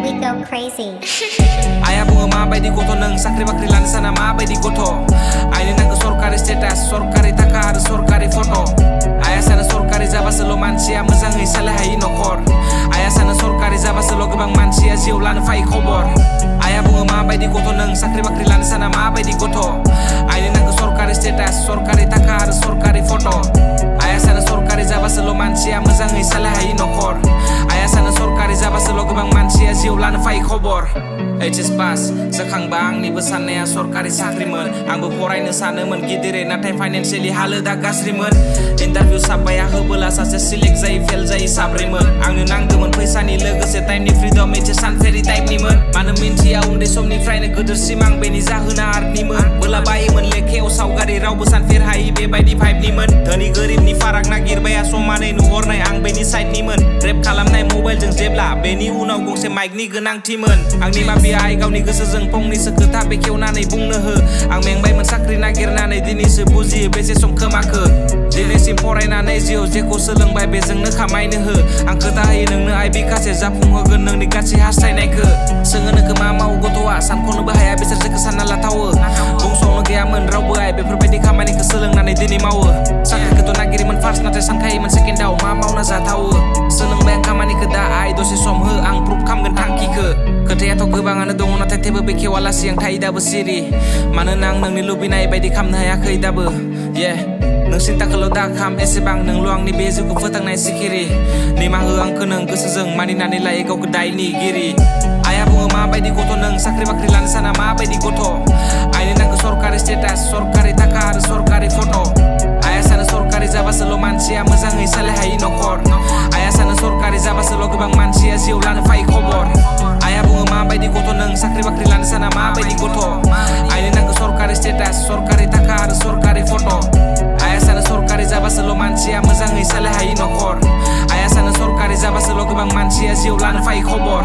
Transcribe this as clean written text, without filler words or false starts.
we go crazy. Ayah bunga ma baidi gotho nang sakri bakri lan sana ma baidi gotho. Ayah nang sorkari status, sorkari taka ada sorkari foto. Ayah sana sorkari jaba selo mansia mezangai salahai nokor. Ayah sana sorkari jaba selo gebang mansia jiu lan fai khobor. Ayah bunga ma baidi gotho nang sakri bakri lan sana ma baidi gotho. Ayah nang sorkari status, sorkari taka ada sorkari foto. Ayah sana sorkari jaba selo mansia mezangai salahai nokor. Ayah sana sorkari jaba selo gebang mansia jiu lan fai khobor. HS pass sekhang bang ni besannya sorkari sakrimen anggo फरायनो सानोमोन गिदिरै नाथाय financially हालोदा गाज्रिमोन interview साबबाया होबोला सासे select जायै fail जायै साब्रैमोन आंनो नांदोंमोन फैसानि लोगोसे टाइमनि फ्रिडम एसे सानफेरि टाइपनिमोन मानो मिन्थिया उन्दै समनिफ्रायनो गोदोरसिम आं बेनि जाहोना आर्टनिमोन बोला बायोमोन लेखायाव सावगारि रावबो सानफेर हायि बेबायदि भाइबनिमोन धोनि गोरिबनि फाराग नागिरबाया समानै नुहरनाय आं बेनि साइडनिमोन रेप खालामनाय मबाइलजों जेब्ला बेनि उनाव गंसे माइकनि गोनांथिमोन आंनि माफिया आइ गावनि गोसोजों फंनैसो खोथा बेखेवनानै बुंनो हो आं मेंबायमोन साख्रि नागिरनानै दिनैसो बुजियो बेसे सम खोमाखो दिनैसिम फरायनानै जिउ जेखौ सोलोंबाय बेजोंनो खामायनो हो आं खोथा होयो नोंनो आइ बिखासे जाफुंहोगोन नोंनि गासै हास्थायनायखो सोङो नोंखो मा मावो गथ'आ सानख'नोबो हाया बिसोर जेखौ सानना लाथावो बुंस'नो गैयामोन रावबो आइ बेफोरबायदि खामानिखौ सोलोंनानै दिनै मावो साख्रिखौथ' नागिरोमोन फार्स्ट नाथाय सानखायोमोन सेकेन्डआव मा मावना जाथावो सोलोंबाय आं खामानिखौ दा आइ दसे सम हो आं प्रुफ खालामगोन थांखिखो खोथायाथ' गोबाङानो दङ नाथाय थेवबो बेखेवालासि आं थायो दाबो सिरि मानोना आं नोंनि लुबैनाय बायदि खालामनो हायाखै दाबो नों सिन्ताखौल' दा खाम एसेबां नोंल' आंनि बे जिउखौ फोथांनाय सिखिरि निमाहा हो आंखौ नों गोसोजों मानिनानै लायो गावखौ दायनिगिरि आइया बुङो माबायदि गथ' नों साख्रि बाख्रि लानो साना माबायदि गथ' आइनो नांगौ सरकारि स्टेटास सरकारि थाखा आरो सरकारि फट' आइया सानो सरकारि जाबासोल' मानसिया मोजाङै सालायहायो न'खर आइया सानो सरकारि जाबासोल' गोबां मानसिया जिउ लानो फायो खबर आइया बुङो माबायदि गथ' नों साख्रि बाख्रि लानो साना माबायदि गथ' आइनो नांगौ सरकारि स्टेटास सरकारि थाखा आरो सरकारि फट' आइया सानो सरकारि जाबासोल' मानसिया मोजाङै सालायहायो न'खर आइया सानो सरकारि जाबासोल' गोबां मानसिया जिउ लानो फायो खबर